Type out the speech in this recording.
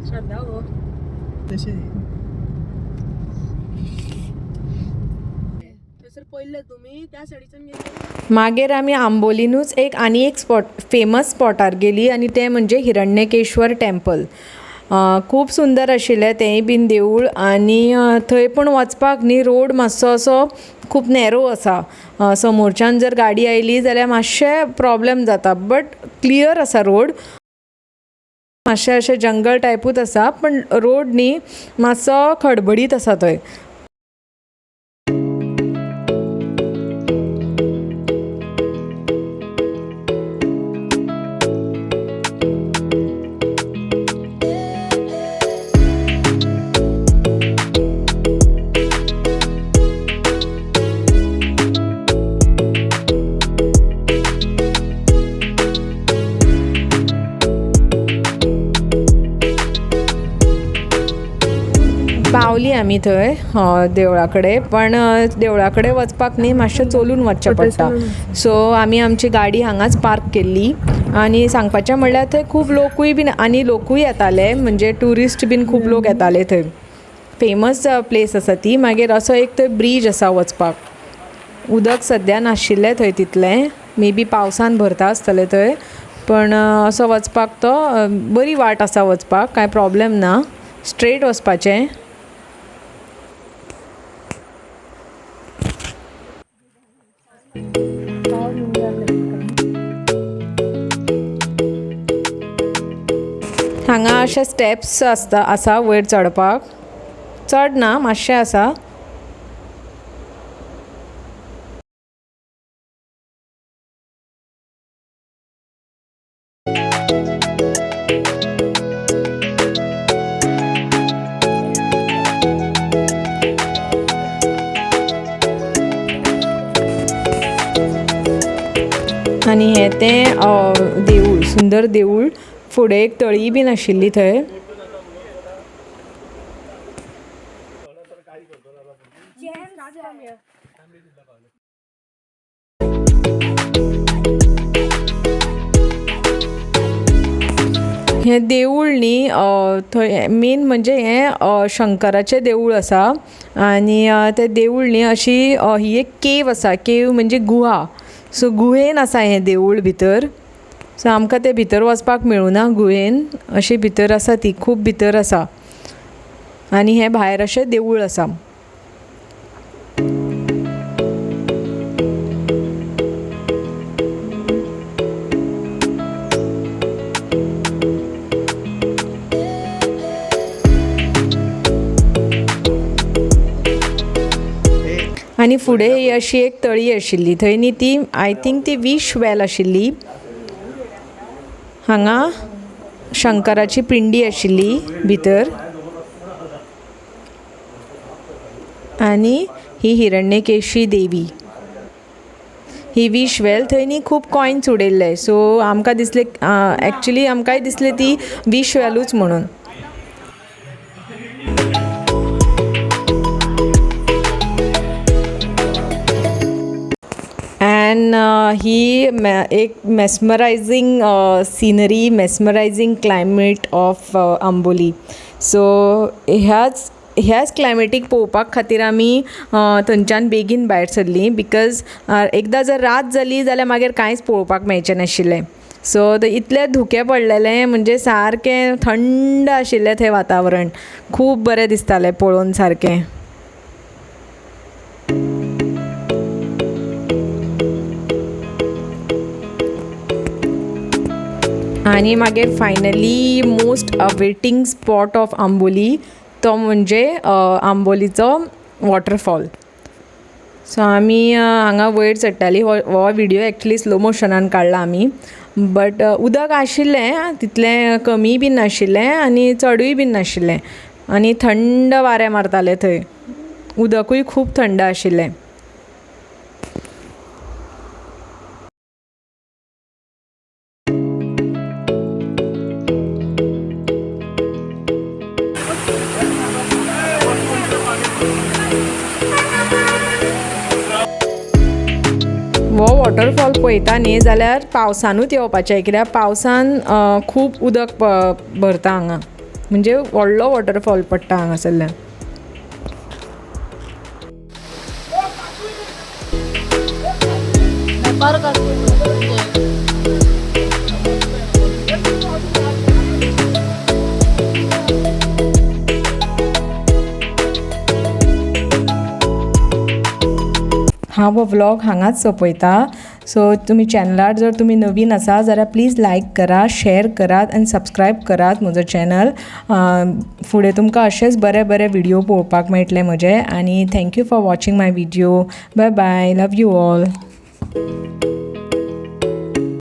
श्रद्धा हो. तशें. थंयसर पयले तुमी त्या सायडीच्यान गेले. मागीर आमी आंबोलीनूच एक आनी एक स्पॉट, फेमस स्पॉटार गेली आनी तें म्हणजे हिरण्यकेश्वर टेम्पल. खूब सुंदर आशिल्लें तेंय बीन देवूळ. आनी थंय पूण वचपाक न्ही रोड मातसो असो खूब नॅरो आसा. समोरच्यान जर गाडी आयली जाल्यार मातशें प्रोब्लेम जाता, बट क्लियर आसा रोड. मातशें अशें जंगल टायपूच आसा, पण रोड न्ही मातसो खडबडीत आसा थंय. पावली आमी थंय देवळा कडेन, पण देवळा कडेन वचपाक न्ही मातशें चलून वचचें पडटा. सो आमी आमची गाडी हांगाच पार्क केल्ली. आनी सांगपाचें म्हणल्यार थंय खूब लोकूय बीन आनी लोकूय येताले, म्हणजे ट्युरिस्ट बीन खूब लोक येताले थंय. फेमस प्लेस आसा ती. मागीर असो एक थंय ब्रीज आसा वचपाक. उदक सद्या नाशिल्लें थंय तितलें, मे बी पावसान भरता आसतलें थंय, पण असो वचपाक तो बरी वाट आसा वचपाक, कांय प्रोब्लेम ना, स्ट्रेट वचपाचें. हांगा अशे स्टेप्स आसता, आसा वयर चडपाक, चड ना मातशें आसा. आनी हें तें देवूळ, सुंदर देवूळ. फुडें एक तळी बीन आशिल्ली थंय. हें देवूळ न्ही थंय मेन म्हणजे हें शंकराचें देवूळ आसा. आनी तें देवूळ न्ही अशी ही एक केव आसा. केव म्हणजे गुहा. सो गुहेन आसा हें देवूळ भितर. सो आमकां तें भितर वचपाक मेळुना गुहेन, अशी भितर आसा ती, खूब भितर आसा. आनी हें भायर अशें देवूळ आसा. आनी फुडें ही अशी एक तळी आशिल्ली, थंय न्ही ती I think ती विश वेल आशिल्ली. हांगा शंकराची पिंडी आशिल्ली भितर. आनी ही हिरण्यकेशी देवी. ही विश वेल, थंय न्ही खूब कॉयन्स उडयल्ले. सो आमकां दिसलें, एक्चुली आमकांय दिसलें ती विश वेलूच म्हणून. एंड ही एक mesmerising scenery, mesmerising climate of Amboli. So ह्याच क्लायमेटीक पळोवपाक खातीर आमी थंयच्यान बेगीन भायर सरलीं, because एकदां जर रात जाली जाल्यार मागीर कांयच पळोवपाक मेळचें नाशिल्लें. सो इतलें धुकें पडलेलें, म्हणजे सारकें थंड आशिल्लें थंय वातावरण, खूब बरें दिसतालें पळोवन सारकें. आनी मागीर finally most awaiting spot of Amboli, तो म्हणजे आंबोलीचो वॉटरफॉल. सो आमी हांगा वयर चडटाली. हो व्हिडियो एक्चुली स्लो मोशनान काडला आमी, बट उदक आशिल्लें तितलें कमीय बीन नाशिल्लें आनी चडूय बीन नाशिल्लें. आनी थंड वारें मारतालें थंय, उदकूय खूब थंड आशिल्लें. हो वॉटरफॉल पळयता न्ही जाल्यार पावसानूच येवपाचें, कित्याक पावसान खूब उदक भरता हांगा. म्हणजे व्हडलो वॉटरफॉल पडटा हांगासरल्यान. हांव हो व्लॉग हांगाच सोंपयता. सो तुमी चॅनलार जर तुमी नवीन आसा जाल्यार प्लीज लायक करा, शेर करात आनी सबस्क्रायब करात म्हजो चॅनल. फुडें तुमकां अशेंच बरे बरे व्हिडियो पळोवपाक मेळटले म्हजे. आनी thank you for watching my video. Bye bye, love you all.